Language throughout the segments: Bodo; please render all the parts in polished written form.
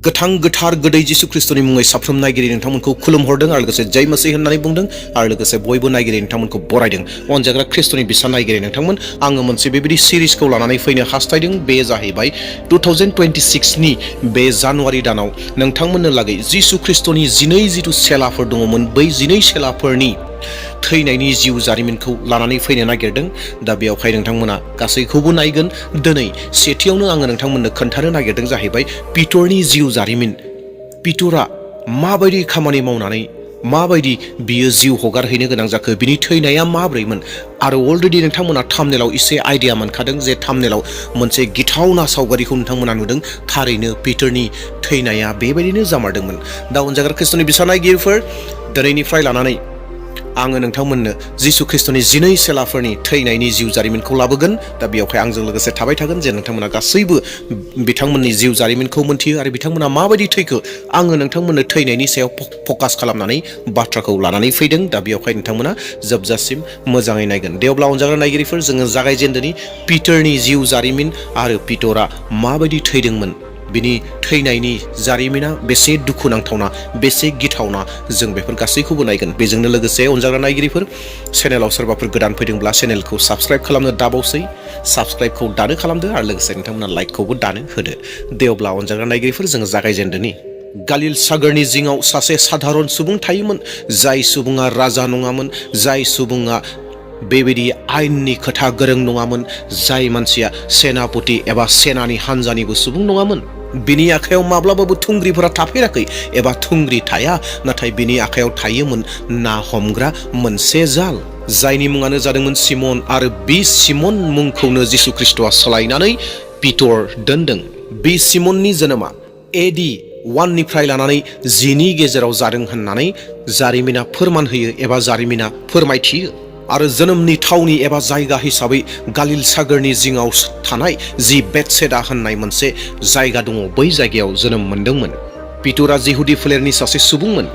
गोथां गोथार गोदै जिसु ख्रिस्टनि मुङै साफ्रोम नायगिरि नोंथांमोनखौ खुलुमहरदों आरो लोगोसे जय मसीह होननानै बुंदों आरो लोगोसे बयबो नायगिरि नोंथांमोनखौ बरायदों। अनजाग्रा ख्रिस्टनि बिसा नायगिरि नोंथांमोन, आङो मोनसे बेबायदि सिरिजखौ लानानै फैनो हास्थायदों। बे जाहैबाय 2026 नि बे जानुवारि दानाव नोंथांमोननो लागै जिसु ख्रिस्टनि 12 जिथु सेलाफोर दङमोन, बै 12 सेलाफोरनि थैनायनि जिउ जारिमिनखौ लानानै फैनो नागिरदों। दा बेयावहाय नोंथांमोना गासैखौबो नायगोन। दिनै सेथियावनो आङो नोंथांमोननो खोन्थानो नागिरदों जाहैबाय पिटरनि जिउ जारिमिन। पिटरा माबायदि खामानि मावनानै माबायदि बियो जिउ हगारहैनो गोनां जाखो, बिनि थैनाया माब्रैमोन। आरो अलरेडि नोंथांमोना थाम्बनेलाव एसे आइडिया मोनखादों जे थाम्बनेलाव मोनसे गिथावना सावगारिखौ नोंथांमोना नुदों। थारैनो पिटरनि थैनाया बेबायदिनो जामारदोंमोन। दा अनजाग्रा ख्रिस्टनि बिसा नायगिरिफोर, दिनैनिफ्राय लानानै आङो नोंथांमोननो जिसु ख्रिस्टनि 12 सेलाफोरनि थैनायनि जिउ जारिमिनखौ लाबोगोन। दा बेयावहाय आंजों लोगोसे थाबाय थागोन जे नोंथांमोना गासैबो बिथांमोननि जिउ जारिमिनखौ मोनथियो आरो बिथांमोना माबायदि थैखो आङो नोंथांमोननो थैनायनि सायाव फकास खालामनानै बाथ्राखौ लानानै फैदों। दा बेयावहाय नोंथांमोना जोबजासिम मोजाङै नायगोन। दे अब्ला अनजाग्रा नायगिरिफोर, जोङो जागायजेनदोनि पिटरनि जिउ जारिमिन आरो पिटरा माबायदि थैदोंमोन, बिनि थैनायनि जारिमिना बेसे दुखुनांथावना, बेसे गिथावना, जों बेफोर गासैखौबो नायगोन। बेजोंनो लोगोसे अनजाग्रा नायगिरिफोर, चेनेलाव सोरबाफोर गोदान फैदोंब्ला चेनेलखौ साबस्क्राइब खालामनो दाबावसै। साबस्क्राइबखौ दानो खालामदो आरो लोगोसे नोंथांमोना लाइकखौबो दानो होदो। दे अब्ला अनजाग्रा नायगिरिफोर, जोङो जागायजेनदोनि। गालिल सागरनि जिङाव सासे साधारन सुबुं थायोमोन, जाय सुबुङा राजा नङामोन, जाय सुबुङा बेबायदि आयेननि खोथा गोरों नङामोन, जाय मानसिया सेनापति एबा सेनानि हान्जानिबो सुबुं नङामोन। बिनि आखायाव माब्लाबाबो थुंग्रिफोरा थाफेराखै एबा थुंग्रि थाया, नाथाय बिनि आखायाव थायोमोन ना हमग्रा मोनसे जाल, जायनि मुङानो जादोंमोन सिमन। आरो बे सिमन मुंखौनो जिसु ख्रिस्टआ सोलायनानै पिटर दोनदों। बे सिमननि जोनोमा AD 1 निफ्राय लानानै 10 नि गेजेराव जादों होननानै जारिमिना फोरमान होयो एबा जारिमिना फोरमायथियो। आरो जोनोमनि थावनि एबा जायगा हिसाबै गालिल सागरनि जिङाव थानाय जि बेथसेदा होननाय मोनसे जायगा दङ, बै जायगायाव जोनोम मोनदोंमोन। पिटरा जिहुदी फोलेरनि सासे सुबुंमोन।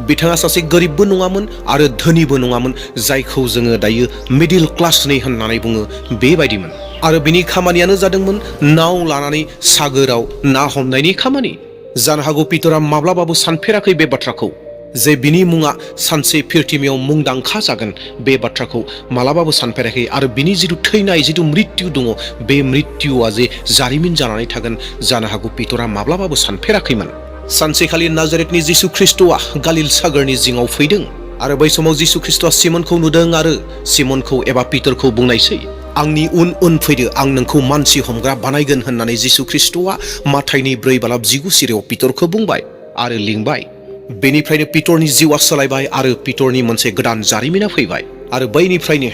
बिथाङा सासे गोरिबबो नङामोन आरो धोनिबो नङामोन, जायखौ जोङो दायो मिडिल क्लासनि होननानै बुङो, बेबायदिमोन। आरो बिनि खामानियानो जादोंमोन नाव लानानै सागोराव ना हमनायनि खामानि। जानो हागौ पिटरा माब्लाबाबो सानफेराखै बे बाथ्राखौ, जे बिनि मुङा सानसे प्रिथिबियाव मुंदांखा जागोन। बे बाथ्राखौ मालाबाबो सानफेराखै। आरो बिनि जिथु थैनाय, जिथु मृत्यु दङ, बे मृत्युआ जे जारिमिन जानानै थागोन, जानो हागौ पिटरा माब्लाबाबो सानफेराखैमोन। सानसेखालि नाजारेथनि जिसु ख्रिस्टआ गालिल सागरनि जिङाव फैदों। आरो बै समाव जिसु ख्रिस्टआ सिमनखौ नुदों आरो सिमनखौ एबा पिटरखौ बुंनायसै, आंनि उन उन फैदो, आं नोंखौ मानसि हमग्रा बानायगोन होननानै जिसु ख्रिस्टआ माथाइनि 4:10 सिरियाव पिटरखौ बुंबाय आरो लिंबाय। बेनिफ्रायनो पिटरनि जिउआ सोलायबाय आरो पिटरनि मोनसे गोदान जारिमिना फैबाय। आरो बैनिफ्रायनो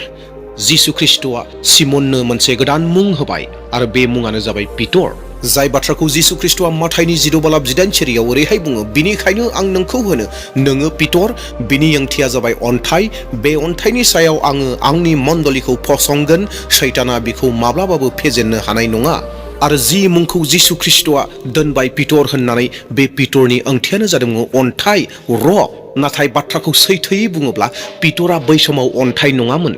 जिसु ख्रिस्टआ सिमननो मोनसे गोदान मुं होबाय आरो बे मुङानो जाबाय पिटर। जाय बाथ्राखौ जिसु ख्रिस्टआ माथाइनि 10:18 सिरियाव ओरैहाय बुङो, बिनिखायनो आं नोंखौ होनो, नोङो पिटर, बिनि ओंथिया जाबाय अन्थाइ। बे अन्थाइनि सायाव आङो आंनि मण्डलिखौ फसंगोन, सैताना बिखौ माब्लाबाबो फेजेननो हानाय नङा। आरो जि मुंखौ जिसु ख्रिस्टआ दोनबाय पिटर होननानै, बे पिटरनि ओंथियानो जादों अन्थाइ, रक। नाथाय बाथ्राखौ सैथोयै बुङोब्ला पिटरा बै समाव अन्थाइ नङामोन।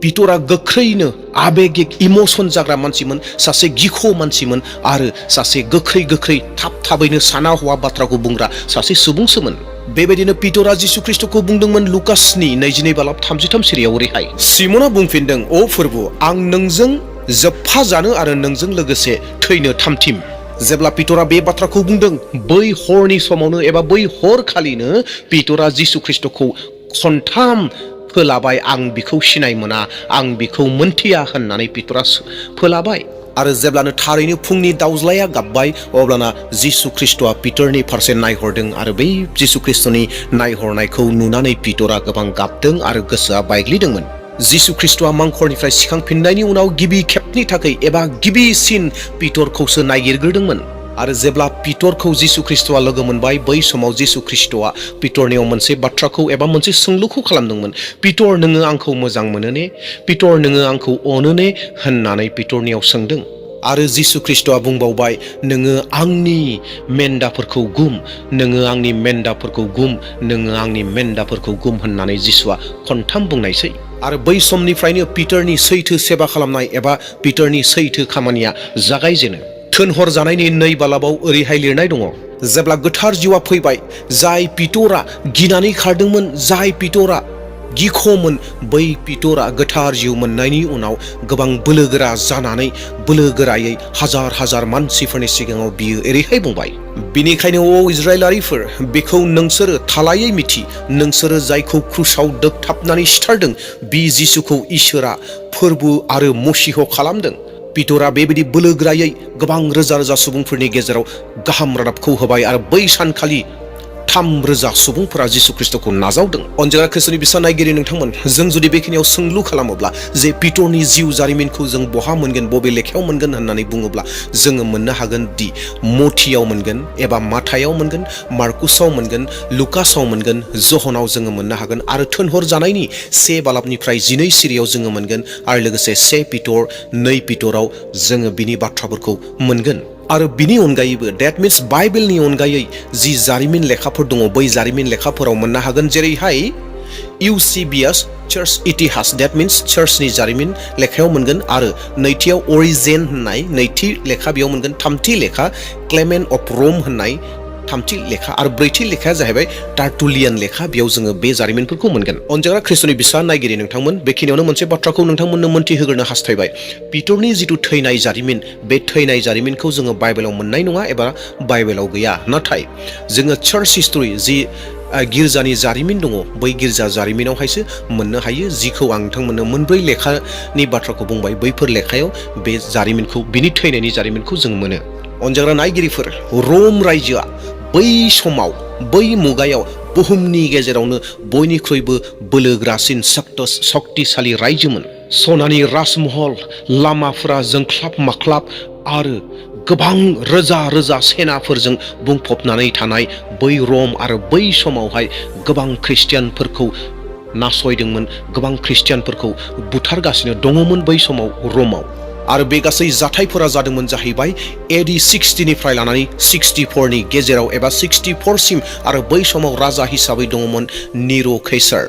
पिटरा गोख्रैनो आबेगिक इमोसन जाग्रा मानसिमोन, सासे गिख' मानसिमोन आरो सासे गोख्रै थाबैनो साना हवा बाथ्राखौ बुंग्रा सासे सुबुंसोमोन। बेबायदिनो पिटरा जिसु ख्रिस्टखौ बुंदोंमोन लुकासनि 22:33 सिरियाव ओरैहाय, सिमना बुंफिनदों, अ फोरबु, आं नोंजों जोबफा जानो आरो नोंजों लोगोसे थैनो थामथिम। जेब्ला पिटरा बे बाथ्राखौ बुंदों, बै हरनि समावनो एबा बै हरखालिनो पिटरा जिसु ख्रिस्टखौ खनथाम फोलाबाय, आं बिखौ सिनाय मोना, आं बिखौ मोनथिया होननानै पिटरा फोलाबाय। आरो जेब्लानो थारैनो फुंनि दाउज्लाया गाबबाय, अब्लाना जिसु ख्रिस्टआ पिटरनि फारसे नायहरदों आरो बै जिसु ख्रिस्टनि नायहरनायखौ नुनानै पिटरा गोबां गाबदों आरो गोसोआ बायग्लिदोंमोन। जिसु ख्रिस्टआ मांखरनिफ्राय सिखांफिननायनि उनाव गिबि खेबनि थाखाय एबा गिबिसिन पिटरखौसो नायगिरग्रोदोंमोन। आरो जेब्ला पिटरखौ जिसु ख्रिस्टआ लोगो मोनबाय, बै समाव जिसु ख्रिस्टआ पिटरनियाव मोनसे बाथ्राखौ एबा मोनसे सोंलुखौ खालामदोंमोन, पिटर, नोङो आंखौ मोजां मोनो ने? पिटर, नोङो आंखौ अनो ने? होननानै पिटरनियाव सोंदों। आरो जिसु ख्रिस्टआ बुंबावबाय, नोङो आंनि मेन्दाफोरखौ गुम, नोङो आंनि मेन्दाफोरखौ गुम, नोङो आंनि मेन्दाफोरखौ गुम होननानै जिसुआ खनथाम बुंनायसै। आरो बै समनिफ्रायनो पिटरनि सैथो सेबा खालामनाय एबा पिटरनि सैथो खामानिया जागायजेनो। थोनहर जानायनि 2 बालाबाव ओरैहाय लिरनाय दङ, जेब्ला गोथार जिउआ फैबाय, जाय पिटरा गिनानै खारदोंमोन, जाय पिटरा गिख'मोन, बै पिटरा गोथार जिउ मोननायनि उनाव गोबां बोलोगोरा जानानै बोलोगोरायै हाजार हाजार मानसिफोरनि सिगाङाव बियो ओरैहाय बुंबाय, बिनिखायनो इज्राइलारिफोर, बेखौ नोंसोरो थालायै मिथि, नोंसोरो जायखौ क्रुसाव दोगथाबनानै सिथारदों, बि जिसुखौ इसोरा फोरबो आरो मसीह खालामदों। पिटरा बेबायदि बोलोगोरायै गोबां रोजा रोजा सुबुंफोरनि गेजेराव गाहाम रादाबखौ होबाय आरो बै सानखालि 3,000 सुबुंफोरा जिसु ख्रिस्टखौ नाजावदों। अनजाग्रा ख्रिस्टनि बिसा नायगिरि नोंथांमोन, जों जुदि बेखिनियाव सोंलु खालामोब्ला जे पिटरनि जिउ जारिमिनखौ जों बहा मोनगोन, बबे लेखायाव मोनगोन होननानै बुङोब्ला जोङो मोननो हागोन दि मथियाव मोनगोन एबा माथायाव मोनगोन, मार्कुसाव मोनगोन, लुकासाव मोनगोन, जहनाव जोङो मोननो हागोन आरो थोनहर जानायनि 1 बालाबनिफ्राय 12 सिरियाव जोङो मोनगोन आरो लोगोसे 1 पिटर, 2 पिटराव जोङो बिनि बाथ्राफोरखौ मोनगोन। आरो बिनि अनगायैबो डेट मिन्स बाइबेलनि अनगायै जि जारिमिन लेखाफोर दङ, बै जारिमिन लेखाफोराव मोननो हागोन, जेरैहाय इउसिबियास चार्च इतिहास, डेट मिन्स चार्चनि जारिमिन लेखायाव मोनगोन आरो नैथियाव अरिजेन होननाय 2थि लेखा बेयाव मोनगोन, 3थि लेखा क्लेमेन्ट अफ रम होननाय 3थि लेखा आरो 4थि लेखाया जाहैबाय टार्टुलियान लेखा, बेयाव जोङो बे जारिमिनफोरखौ मोनगोन। अनजाग्रा ख्रिस्टनि बिसा नायगिरि नोंथांमोन, बेखिनियावनो मोनसे बाथ्राखौ नोंथांमोननो मोनथिहोग्रोनो हास्थायबाय, पिटरनि जिथु थैनाय जारिमिन, बे थैनाय जारिमिनखौ जोङो बाइबेलाव मोननाय नङा एबा बाइबेलाव गैया, नाथाय जोङो चार्च हिस्टरि जि गिर्जानि जारिमिन दङ, बै गिर्जा जारिमिनावहायसो मोननो हायो, जिखौ आं नोंथांमोननो 4 लेखानि बाथ्राखौ बुंबाय, बैफोर लेखायाव बे जारिमिनखौ, बिनि थैनायनि जारिमिनखौ जों मोनो। अनजाग्रा नायगिरिफोर, रम रायजोआ बै समाव, बै मुगायाव बुहुमनि गेजेरावनो बयनिख्रुइबो बोलोग्रासिन शक्तिशालि रायजोमोन। सनानि राजमहल, लामाफोरा जोंख्लाब माख्लाब आरो गोबां रोजा रोजा सेनाफोरजों बुंफबनानै थानाय बै रम आरो बै समावहाय गोबां ख्रिस्टियानफोरखौ नासयदोंमोन, गोबां ख्रिस्टियानफोरखौ बुथारगासिनो दङमोन बै समाव रमाव। आरो बे गासै जाथायफोरा जादोंमोन जाहैबाय AD 60निफ्राय लानानै 64नि गेजेराव एबा 64सिम आरो बै समाव राजा हिसाबै दङमोन निर' कैसार।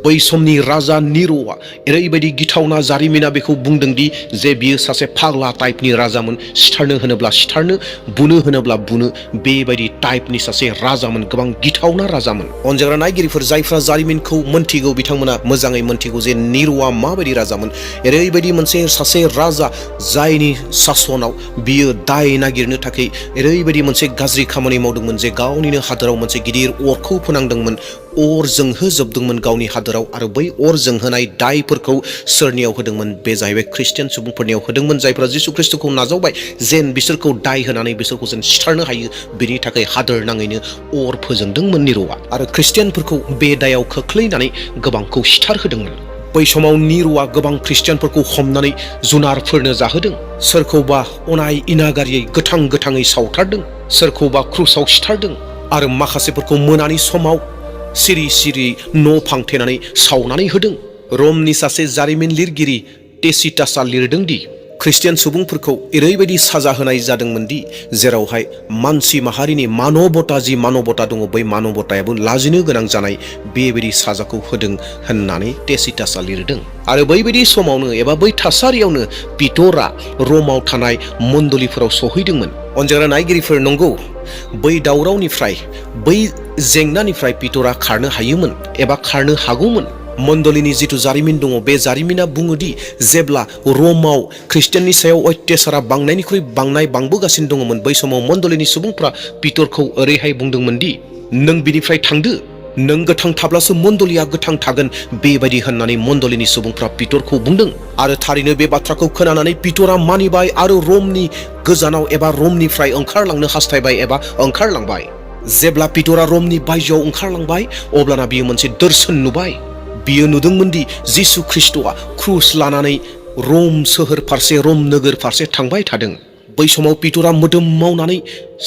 बै समनि राजा निर'आ ओरैबायदि गिथावना जारिमिना बेखौ बुंदोंदि जे बियो सासे फाग्ला टाइपनि राजामोन, सिथारनो होनोब्ला सिथारनो, बुनो होनोब्ला बुनो, बेबायदि टाइपनि सासे राजामोन, गोबां गिथावना राजामोन। अनजाग्रा नायगिरिफोर, जायफ्रा जारिमिनखौ मोनथिगौ बिथांमोना मोजाङै मोनथिगौ जे निर'आ माबायदि राजामोन। ओरैबायदि मोनसे सासे राजा जायनि सासनाव बियो दाय नागिरनो थाखाय ओरैबायदि मोनसे गाज्रि खामानि मावदोंमोन जे गावनिनो हादोराव मोनसे गिदिर अरखौ फोनांदोंमोन, अर जोंहोजोबदोंमोन गावनि हादोराव आरो बै अर जोंहोनाय दायफोरखौ सोरनियाव होदोंमोन? बे जाहैबाय ख्रिस्टियान सुबुंफोरनियाव होदोंमोन, जायफ्रा जिसु ख्रिस्टखौ नाजावबाय जेन बिसोरखौ दाय होनानै बिसोरखौ जेन सिथारनो हायो, बेनि थाखाय हादोर नाङैनो अर फोजोंदोंमोन निर'आ आरो ख्रिस्टियानफोरखौ बे दायाव खोख्लैनानै गोबांखौ सिथारहोदोंमोन। बै समाव निर'आ गोबां ख्रिस्टियानफोरखौ हमनानै जुनारफोरनो जाहोदों, सोरखौबा अनाय इनागारियै गोथाङै सावथारदों, सोरखौबा क्रुसाव सिथारदों आरो माखासेफोरखौ मोनानि समाव सिरि सिरि न' फांथेनानै सावनानै होदों। रमनि सासे जारिमिन लिरगिरि टेसिटासआ लिरदों दि ख्रिस्टियान सुबुंफोरखौ ओरैबायदि साजा होनाय जादोंमोन दि जेरावहाय मानसि माहारिनि मानबता जि मानबता दङ, बै मानबतायाबो लाजिनो गोनां जानाय बेबायदि साजाखौ होदों होननानै टेसिटासआ लिरदों। आरो बैबायदि समावनो एबा बै थासारियावनो पिटरा रमाव थानाय मण्डलिफोराव सहैदोंमोन। अनजाग्रा नायगिरिफोर, नंगौ, बै दावरावनिफ्राय, बै जेंनानिफ्राय पिटरा खारनो हायोमोन एबा खारनो हागौमोन। मण्डलिनि जिथु जारिमिन दङ, बे जारिमिना बुङोदि जेब्ला रमाव ख्रिस्टियाननि सायाव अत्याचारा बांनायनिख्रुइ बांबोगासिनो दङमोन, बै समाव मण्डलिनि सुबुंफ्रा पिटरखौ ओरैहाय बुंदोंमोन दि नों बिनिफ्राय थांदो, नों गोथां थाब्लासो मण्डलिया गोथां थागोन, बेबायदि होननानै मण्डलिनि सुबुंफ्रा पिटरखौ बुंदों। आरो थारैनो बे बाथ्राखौ खोनानानै पिटरा मानिबाय आरो रमनि गोजानाव एबा रमनिफ्राय ओंखारलांनो हास्थायबाय एबा ओंखारलांबाय। जेब्ला पिटरा रमनि बायजोआव ओंखारलांबाय, अब्लाना बियो मोनसे दर्शन नुबाय। बियो नुदोंमोन दि जिसु ख्रिस्टआ क्रुस लानानै रम सोहोर फारसे, रम नोगोर फारसे थांबाय थादों। बै समाव पिटरा मोदोम मावनानै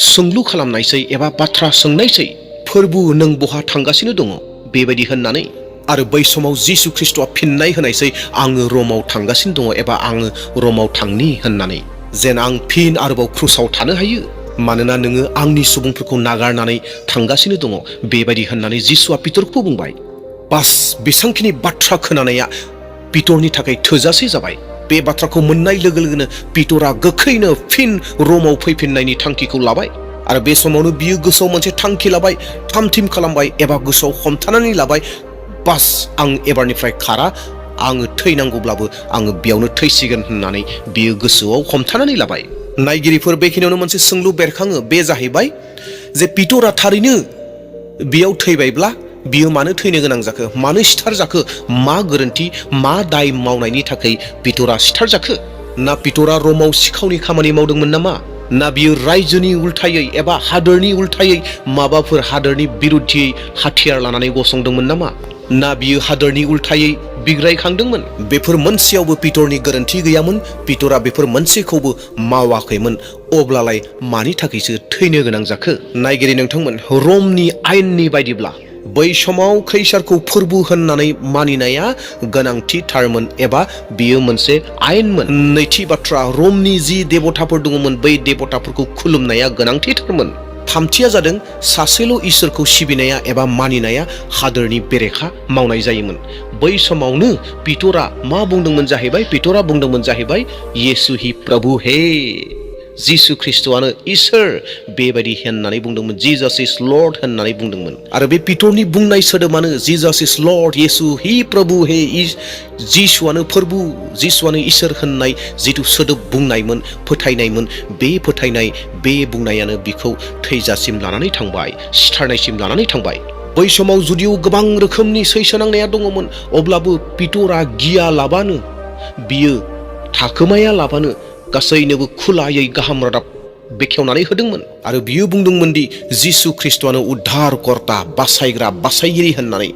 सोंलु खालामनायसै एबा बाथ्रा सोंनायसै, फोरबु नों बहा थांगासिनो दङ? बेबायदि होननानै। आरो बै समाव जिसु ख्रिस्टआ फिननाय होनायसै, आङो रमाव थांगासिनो दङ एबा आङो रमाव थांनि होननानै, जेन आं फिन आरोबाव क्रुसाव थानो हायो, मानोना नोङो आंनि सुबुंफोरखौ नागारनानै थांगासिनो दङ, बेबायदि होननानै जिसुआ पिटरखौ बुंबाय। बास बेसांखिनि बाथ्रा खोनानाया पिटरनि थाखाय थोजासे जाबाय। बे बाथ्राखौ मोननाय लोगो लोगोनो पिटरा गोख्रैनो फिन रमाव फैफिननायनि थांखिखौ लाबाय आरो बे समावनो बियो गोसोआव मोनसे थांखि लाबाय, थामथिम खालामबाय एबा गोसोआव हमथानानै लाबाय, बास आं एबारनिफ्राय खारा, आङो थैनांगौब्लाबो आङो बेयावनो थैसिगोन होननानै बियो गोसोआव हमथानानै लाबाय। नायगिरिफोर बेखिनियावनो मोनसे सोंलु बेरखाङो, बे जाहैबाय जे पिटरा थारैनो बेयाव थैबायब्ला बियो मानो थैनो गोनां जाखो, मानो सिथार जाखो, मा गोरोन्थि, मा दाय मावनायनि थाखाय पिटरा सिथार जाखो? ना पिटरा रमाव सिखावनि खामानि मावदोंमोन नामा? ना बियो रायजोनि उल्थायै एबा हादोरनि उल्थायै माबाफोर हादोरनि बिरुद्धियै हाथियार लानानै गसंदोंमोन नामा? ना बियो हादोरनि उल्थायै बिग्रायखांदोंमोन? बेफोर मोनसेयावबो पिटरनि गोरोन्थि गैयामोन, पिटरा बेफोर मोनसेखौबो मावाखैमोन। अब्लालाय मानि थाखायसो थैनो गोनां जाखो? नायगिरि नोंथांमोन, रमनि आयेननि बायदिब्ला बै समाव खैसारखौ फोरबु होननानै मानिनाया गोनांथिथारमोन एबा बियो मोनसे आयेनमोन। नैथि बाथ्रा, रमनि जि देबताफोर दङमोन बै देबताफोरखौ खुलुमनाया गोनांथिथारमोन। थामथिया जादों सासेल' इसोरखौ सिबिनाया एबा मानिनाया हादोरनि बेरेखा मावनाय जायोमोन। बै समावनो पिटरा मा बुंदोंमोन जाहैबाय? पिटरा बुंदोंमोन जाहैबाय, येसु हि प्रभु हे, जिसु ख्रिस्टआनो इसोर, बेबायदि होननानै बुंदोंमोन। जिजास इज लर्ड होननानै बुंदोंमोन। आरो बे पिटरनि बुंनाय सोदोबानो जिजास इज लर्ड, येसु हि प्रभु हे, जिसुआनो फोरबु, जिसुआनो इसोर होननाय जिथु सोदोब बुंनायमोन, फोथायनायमोन, बे फोथायनाय, बे बुंनायानो बिखौ थैजासिम लानानै थांबाय, सिथारनायसिम लानानै थांबाय। बै समाव जुदिও गोबां रोखोमनि सैसोनांनाया दङमोन, अब्लाबो पिटरा गियालाबानो, बियो थाखोमाया लाबानो गासैनोबो खुलायै गाहाम रादाब बेखेवनानै होदोंमोन। आरो बियो बुंदोंमोन दि जिसु ख्रिस्टआनो उद्धारकर्ता, बासायग्रा, बासायगिरि होननानै,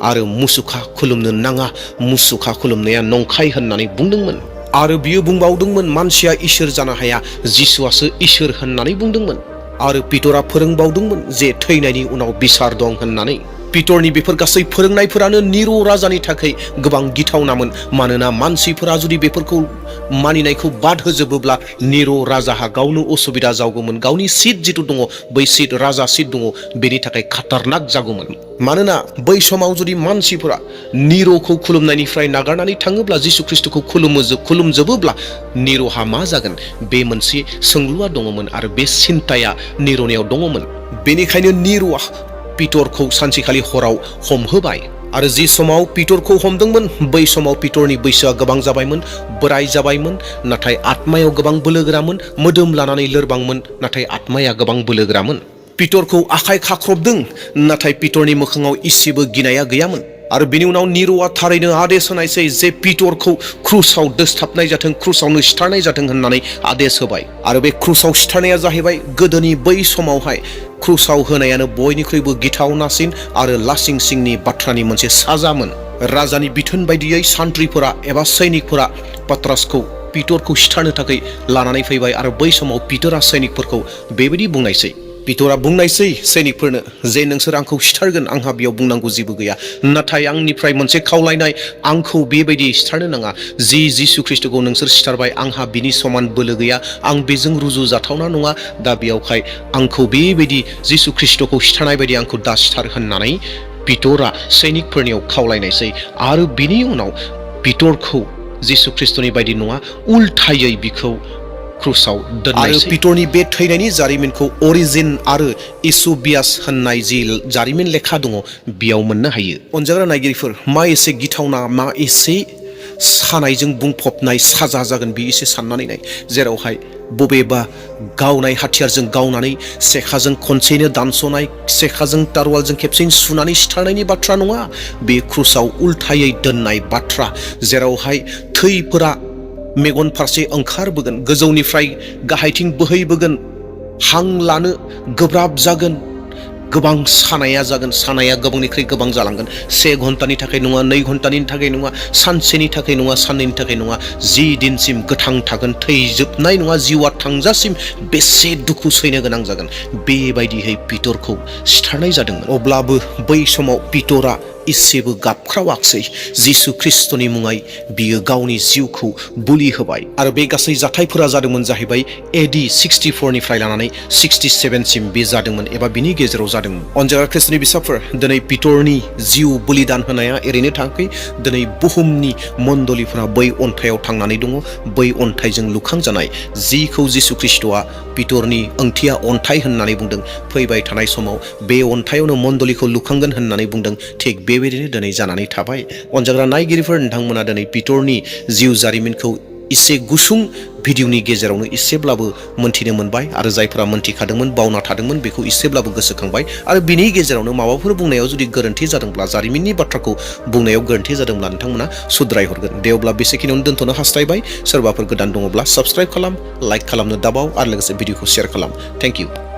आरो मुसुखा खुलुमनो नाङा, मुसुखा खुलुमनाया नंखाय होननानै बुंदोंमोन। आरो बियो बुंबावदोंमोन मानसिया इसोर जानो हाया, जिसुआसो इसोर होननानै बुंदोंमोन। आरो पिटरा फोरोंबावदोंमोन जे थैनायनि उनाव बिसार दं होननानै। पिटरनि बेफोर गासै फोरोंनायफोरानो निर' राजानि थाखाय गोबां गिथावनामोन, मानोना मानसिफोरा जुदि बेफोरखौ मानिनायखौ बाद होजोबोब्ला निर' राजाहा गावनो असुबिदा जागौमोन। गावनि सिट जिथु दङ, बै सिट, राजा सिट दङ, बेनि थाखाय खाटारनाक जागौमोन। मानोना बै समाव जुदि मानसिफोरा निर'खौ खुलुमनायनिफ्राय नागारनानै थाङोब्ला, जिसु ख्रिस्टखौ खुलुमजोबोब्ला निर'हा मा जागोन? बे मोनसे सोंलुआ दङमोन आरो बे सिन्ताया निर'नियाव दङमोन। बेनिखायनो निर'आ पिटरखौ सानसेखालि हराव हमहोबाय। आरो जि समाव पिटरखौ हमदोंमोन, बै समाव पिटरनि बैसोआ गोबां जाबायमोन, बोराय जाबायमोन, नाथाय आत्मायाव गोबां बोलोगोरामोन। मोदोम लानानै लोरबांमोन, नाथाय आत्माया गोबां बोलोगोरामोन। पिटरखौ आखाइ खाख्रबदों, नाथाय पिटरनि मोखाङाव इसेबो गिनाया गैयामोन। आरो बिनि उनाव निर'आ थारैनो आदेश होनायसै जे पिटरखौ क्रुसाव दोसथाबनाय जाथों, क्रुसावनो सिथारनाय जाथों होननानै आदेश होबाय। आरो बे क्रुसाव सिथारनाया जाहैबाय गोदोनि बै समावहाय क्रुसाव होनायानो बयनिख्रुइबो गिथावनासिन आरो लासिंसिंनि बाथ्रानि मोनसे साजामोन। राजानि बिथोन बायदियै सान्थ्रिफोरा एबा सैनिकफोरा पात्रासखौ, पिटरखौ सिथारनो थाखाय लानानै फैबाय। आरो बै समाव पिटरा सैनिकफोरखौ बेबायदि बुंनायसै, पिटरा बुंनायसै सैनिकफोरनो जे नोंसोर आंखौ सिथारगोन, आंहा बेयाव बुंनांगौ जेबो गैया, नाथाय आंनिफ्राय मोनसे खावलायनाय, आंखौ बेबायदि सिथारनो नाङा। जि जिसु ख्रिस्टखौ नोंसोर सिथारबाय, आंहा बिनि समान बोलो गैया, आं बेजों रुजु जाथावना नङा। दा बेयावहाय आंखौ बेबायदि जिसु ख्रिस्टखौ सिथारनाय बायदि आंखौ दा सिथार होननानै पिटरा सैनिकफोरनियाव खावलायनायसै। आरो बिनि उनाव पिटरखौ जिसु ख्रिस्टनि बायदि नङा, उल्थायै बिखौ क्रुसाव दोननायसै। आरो पिटरनि बे थैनायनि जारिमिनखौ अरिजिन आरो इसुबियास होननाय जि जारिमिन लेखा दङ, बेयाव मोननो हायो। अनजाग्रा नायगिरिफोर, मा एसे गिथावना, मा एसे सानायजों बुंफबनाय साजा जागोन बे एसे साननानै नाय। जेरावहाय बबेबा गावनाय हाथियारजों गावनानै, सेखाजों खनसेनो दानस'नाय, सेखाजों तारवालजों खेबसेनो सुनानै सिथारनायनि बाथ्रा नङा, बे क्रुसाव उल्थायै दोननाय बाथ्रा। जेरावहाय थैफोरा मेगन फारसे ओंखारबोगोन, गोजौनिफ्राय गाहायथिं बोहैबोगोन, हां लानो गोब्राब जागोन, गोबां सानाया जागोन, सानाया गोबांनिख्रुइ गोबां जालांगोन। 1 घन्टानि थाखाय नङा, 2 घन्टानि थाखाय नङा, सानसेनि थाखाय नङा, साननैनि थाखाय नङा, 10 दिनसिम गोथां थागोन, थैजोबनाय नङा, जिउआ थांजासिम बेसे दुखु सैनो गोनां जागोन। बेबायदियै पिटरखौ सिथारनाय जादोंमोन। अब्लाबो बै समाव पिटरा इसेबो गाबख्रावाखसै जिसु ख्रिस्टनि मुङै बियो गावनि जिउखौ बुलि होबाय आरो बे गासै जाथायफोरा जादोंमोन जाहैबाय AD 64 निफ्राय लानानै 67 सिम बे जादोंमोन एबा बिनि गेजेराव जादोंमोन। अनजाग्रा ख्रिस्टनि बिसाफोर दिनै पिटरनि जिउ बलिदान होनाया ओरैनो थाङाखै। दिनै बुहुमनि मण्डलिफोरा बै अन्थाइयाव थांनानै दङ। बै अन्थाइजों लुखांजानाय जिखौ जिसु ख्रिस्टआ पिटरनि ओंथिया अन्थाइ होननानै बुंदों, फैबाय थानाय समाव बे अन्थाइयावनो मण्डलिखौ लुखांगोन होननानै बुंदों। थिग बेबायदिनो दिनै जानानै थाबाय। अनजाग्रा नायगिरिफोर, नोंथांमोना दिनै पिटरनि जिउ जारिमिनखौ एसे गुसुं भिडिअनि गेजेरावनो एसेब्लाबो मोनथिनो मोनबाय आरो जायफोरा मोनथिखादोंमोन, बावना थादोंमोन, बेखौ एसेब्लाबो गोसोखांबाय आरो बिनि गेजेरावनो माबाफोर बुंनायाव जुदि गोरोन्थि जादोंब्ला, जारिमिननि बाथ्राखौ बुंनायाव गोरोन्थि जादोंब्ला नोंथांमोना सुद्राय हरगोन। दे अब्ला बेसेखिनियावनो दोनथ'नो हास्थायबाय। सोरबाफोर गोदान दङब्ला साबस्क्राइब खालाम, लाइक खालामनो दाबाव आरो लोगोसे भिडिअखौ शेयार खालाम। Thank you.